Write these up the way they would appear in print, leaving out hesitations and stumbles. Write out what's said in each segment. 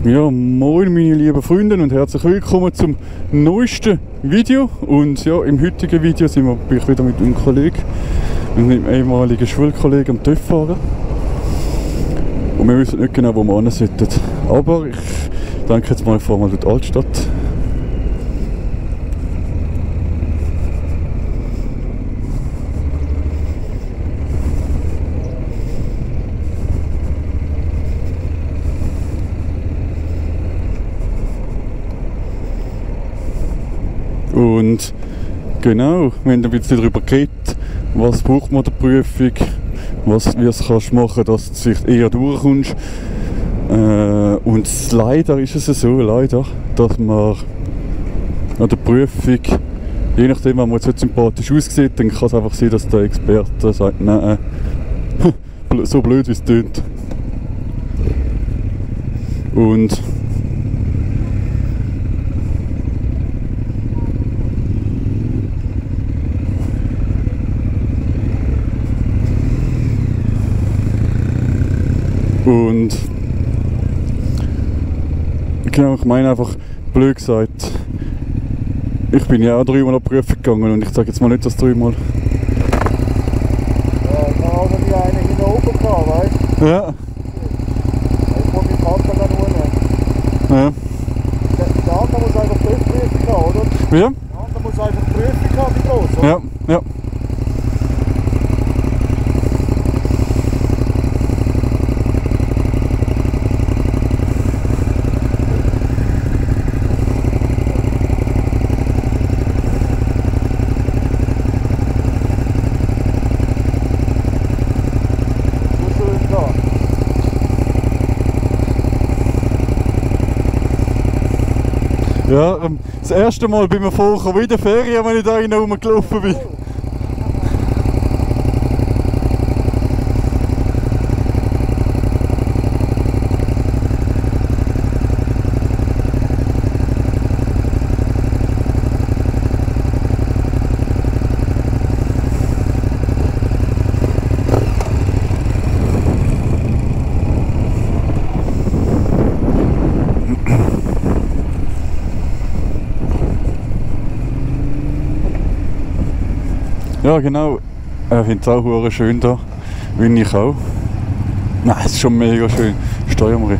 Ja, moin meine lieben Freunde und herzlich willkommen zum neuesten Video. Und ja, im heutigen Video bin ich wieder mit meinem Kollegen, mit meinem ehemaligen Schulkollegen am TÜV fahren. Und wir wissen nicht genau, wo wir hin sollten. Aber ich denke jetzt mal, ich fahre mal durch die Altstadt. Und genau, wir haben ein bisschen darüber geredet, was braucht man der Prüfung, wie es kannst machen, dass du vielleicht eher durchkommst. Und leider ist es so, dass man an der Prüfung, je nachdem, wenn man jetzt nicht sympathisch aussieht, dann kann es einfach sein, dass der Experte sagt, nein, so blöd wie es tönt. Und genau, ich meine einfach, blöd gesagt, ich bin ja auch 3-mal an die Prüfung gegangen und ich sage jetzt mal nicht, dass 3-mal. Ja, da haben wir einen hier oben gehabt, weißt du? Ja. Ich muss mit Vater dann runter. Ja. Der andere muss einfach die Prüfung haben, oder? Wie? Der andere muss einfach die Prüfung haben, die grosse, oder? Ja, ja. Ja, das erste Mal bin ich vorher wieder in der Ferien, wenn ich da rein rumgelaufen bin. Ja genau, ich finde es auch verdammt schön da, wie ich auch. Nein, es ist schon mega schön. Steuern wir.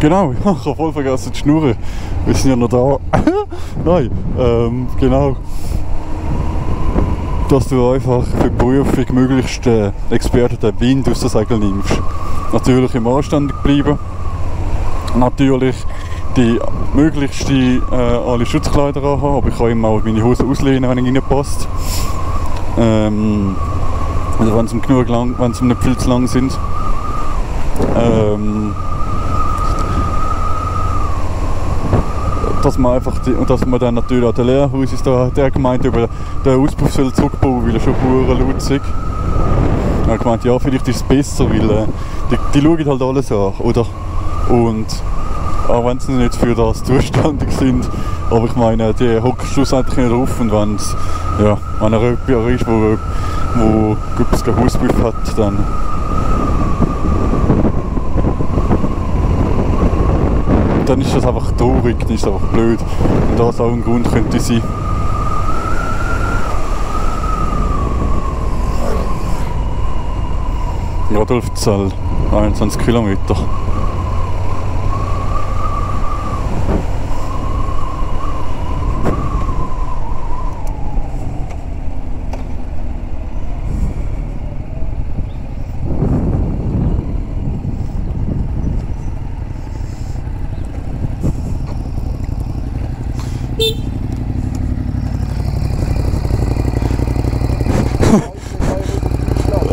Genau, ich habe voll vergessen zu schnurren. Wir sind ja noch da. Nein, genau. Dass du einfach für die Prüfung möglichst Experten den Wind aus den Segeln nimmst. Natürlich immer anständig bleiben. Natürlich die möglichst alle Schutzkleider anhaben, aber ich kann immer auch meine Hose auslehnen, wenn ich reinpasst. Also wenn sie genug lang, wenn sie nicht viel zu lang sind. Dass man einfach dass man dann natürlich an der Lehrhaus ist, der gemeint über den Auspuff soll zurückbauen, weil er schon pure laut ist. Er hat gemeint, ja, vielleicht ist es besser, weil die schauen halt alles an, oder? Und auch wenn sie nicht für das zuständig sind, aber ich meine, die hocken schlussendlich nicht drauf und wenn er jemand ist, wo etwas keinen Auspuff hat, dann Und dann ist das einfach traurig, dann ist es einfach blöd. Und das auch ein Grund könnte sein. Radolfzell, 21 Kilometer.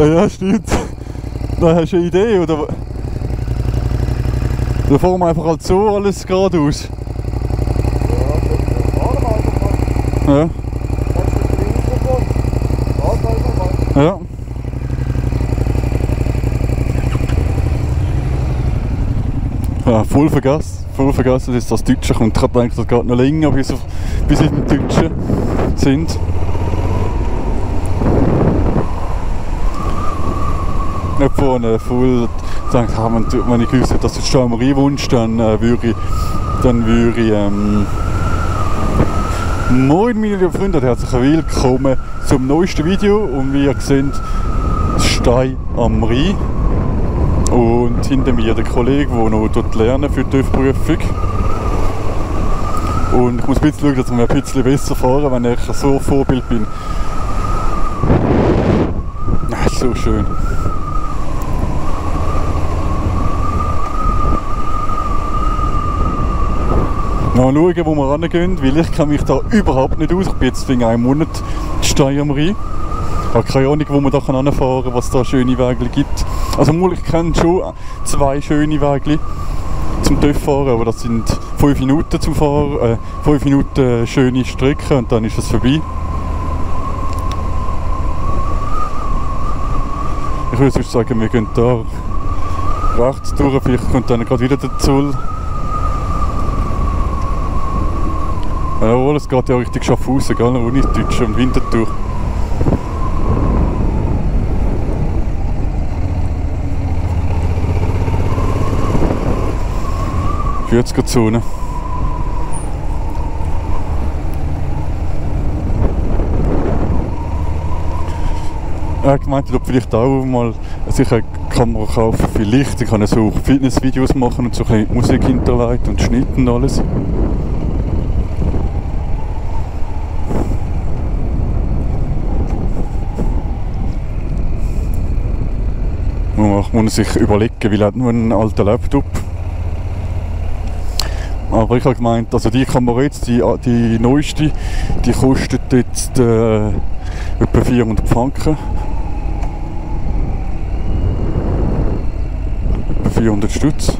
Ja, stimmt. Da hast du eine Idee, oder? Da fahren wir einfach halt so alles geradeaus. Ja. Ja. Ja, voll vergessen, dass das Deutsche kommt. Ich habe gedacht, das geht noch länger, bis sie im Deutschen sind. Nicht vorne voll gedacht, wenn ich gewusst hätte, dass du schon mal reinwunschst, dann würde ich Moin meine lieben Freunde, herzlich willkommen zum neuesten Video. Und wie ihr seht, Stein am Rhein. Und hinter mir der Kollege, der noch dort lernen für die TÜV-Prüfung. Und ich muss ein bisschen schauen, dass wir ein bisschen besser fahren, wenn ich so Vorbild bin. Das ist so schön. Mal schauen, wo wir rangehen, weil ich kenne mich da überhaupt nicht aus. Ich bin jetzt in einem Monat in Stein am Rhein. Ich habe keine Ahnung, wo man da hinfahren kann, was da schöne Wege gibt. Also ich kenne schon 2 schöne Wege zum TÜV fahren, aber das sind 5 Minuten zum Fahren, 5 Minuten schöne Strecke und dann ist es vorbei. Ich würde sonst sagen, wir gehen da rechts durch, vielleicht kommt dann gerade wieder der Zoll. Jawohl, es geht ja richtig Schaffhausen, gell? Unideutsch und Winterthur. Zone. Er hat gemeint, ob vielleicht auch mal sich eine Kamera kaufen, vielleicht. Ich kann so Fitnessvideos machen und so ein bisschen Musik hinterlegt und Schnitt und alles. Man muss sich überlegen, weil er hat nur einen alten Laptop. Aber ich habe gemeint, also die Kamera jetzt, die neueste, die kostet jetzt etwa 400 Franken. Etwa 400 Stutz.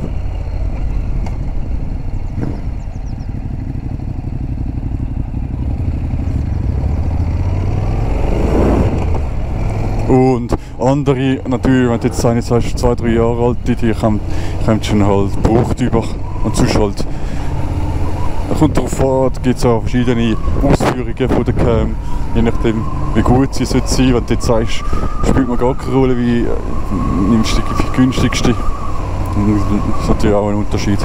Und andere, natürlich, wenn du jetzt eine sagst, 2-3 Jahre alt, die kommen schon halt gebraucht über. Und sonst halt, da kommt darauf an, gibt es auch verschiedene Ausführungen von der Cam, je nachdem wie gut sie sein sollte. Wenn du jetzt sagst, spielt man gar keine Rolle, wie nimmst du die günstigste. Das ist natürlich auch ein Unterschied.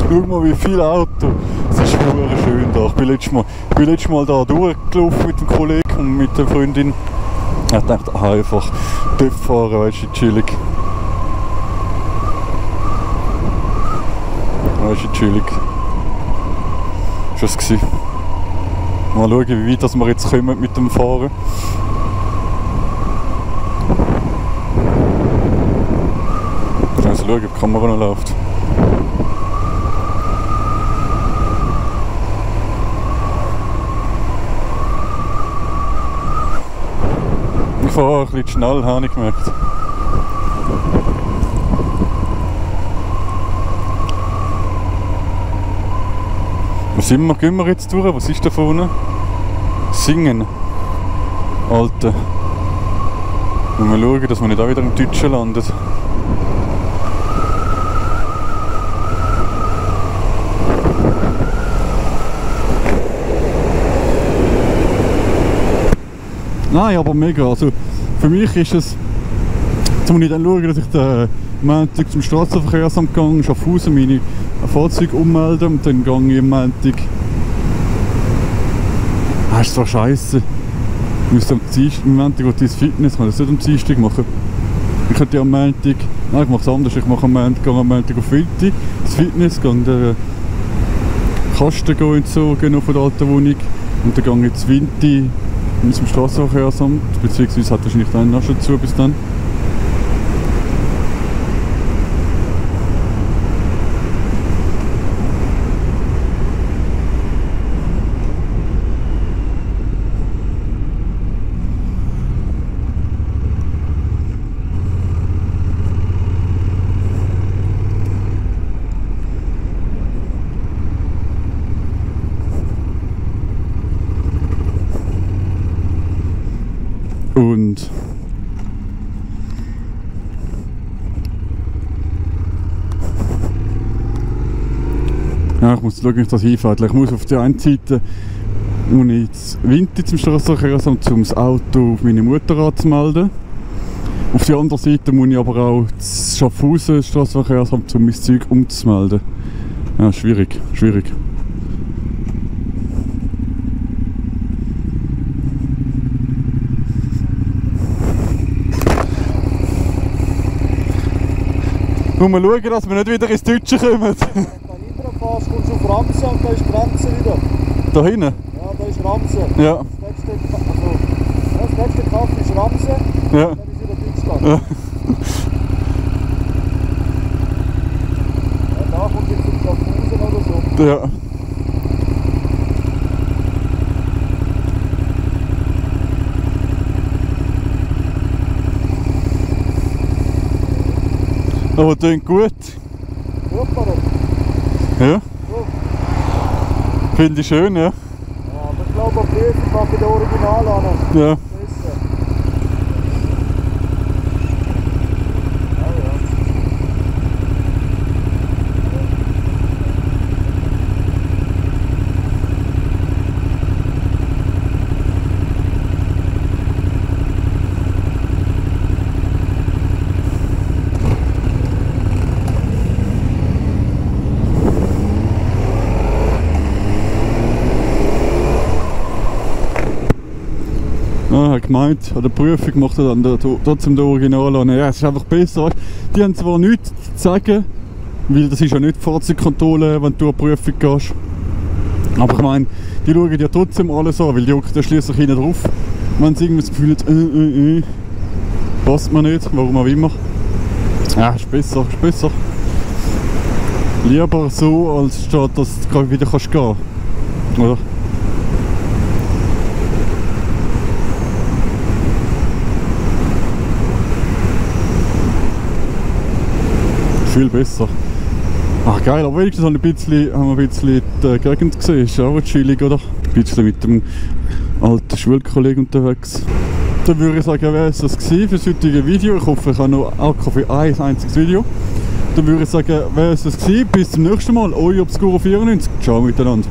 Schau mal, wie viele Autos, es ist wirklich schön da. Ich bin letztes Mal da durchgelaufen mit dem Kollegen und mit der Freundin. Ich dachte, einfach TÜV fahren, weißt du, chillig. Weißt du, chillig. Das war es gewesen. Mal schauen, wie weit wir jetzt kommen mit dem Fahren. Also schauen, ob die Kamera noch läuft. Ich fahre ein bisschen schnell, habe ich gemerkt. Wo sind wir? Gehen wir jetzt durch? Was ist da vorne? Singen. Alter. Mal schauen, dass wir nicht auch wieder im Deutschen landen. Nein, aber mega. Also für mich ist es, jetzt muss ich dann schauen, dass ich den Montag zum Straßenverkehrsamt gehe, Schaffhausen meine ein Fahrzeug ummelden und dann gehe ich am Montag. Das ist zwar scheiße. Ich müsste am Montag ins Fitness, kann ich das nicht am Dienstag machen. Ich könnte am Montag, nein, ich mache es anders, ich mache am Montag auf Filti, ins Fitness, gehe den Kasten entsorgen von der alten Wohnung und dann gehe ich ins Winti mit dem Strassenverkehrsamt, beziehungsweise hat wahrscheinlich dann auch schon zu bis dann. Und ja, ich muss schauen, wie ich das hinfahre. Ich muss auf der einen Seite ins Winter zum Strassenverkehrsamt, um das Auto auf meine Mutter anzumelden. Auf der anderen Seite muss ich aber auch das Schaffhausen Strassenverkehrsamt, um mein Zeug umzumelden. Ja, schwierig. Nur mal schauen, dass wir nicht wieder ins Deutsche kommen. Wenn du da reinfährst, kommst du auf Ramse und da ist Grenze wieder. Da hinten? Ja, da ist Ramse. Ja. Das letzte Kaffee ist Ramse, Ja. dann ist wieder Deutschland. Ja. Ja, da kommt jetzt zum Schaffhausen oder so. Ja. Aber klingt gut. Super. Ja. Finde ich schön, ja. Ja, aber ich glaube, auf jeden Fall bei der Original an. Ja. Ja, hat gemeint, an der Prüfung macht er dann trotzdem den Original an. Ja, es ist einfach besser. Weißt? Die haben zwar nichts zu sagen, weil das ist ja nicht die Fahrzeugkontrolle, wenn du an die Prüfung gehst. Aber ich meine, die schauen ja trotzdem alles an, weil die jucken ja schliesslich hinten drauf. Wenn sie irgendwie das Gefühl haben, passt mir nicht, warum auch immer. Ja, ist besser. Lieber so, als statt dass du wieder gehen kannst. Oder? Viel besser. Ach geil, aber wenigstens haben wir ein bisschen die Gegend gesehen. Ist auch chillig, oder? Ein bisschen mit dem alten Schulkollegen unterwegs. Dann würde ich sagen, wäre es das gewesen für das heutige Video. Ich hoffe, ich habe noch Akku für ein einziges Video. Dann würde ich sagen, wäre es das gewesen. Bis zum nächsten Mal. Euer Obscuro94. Ciao miteinander.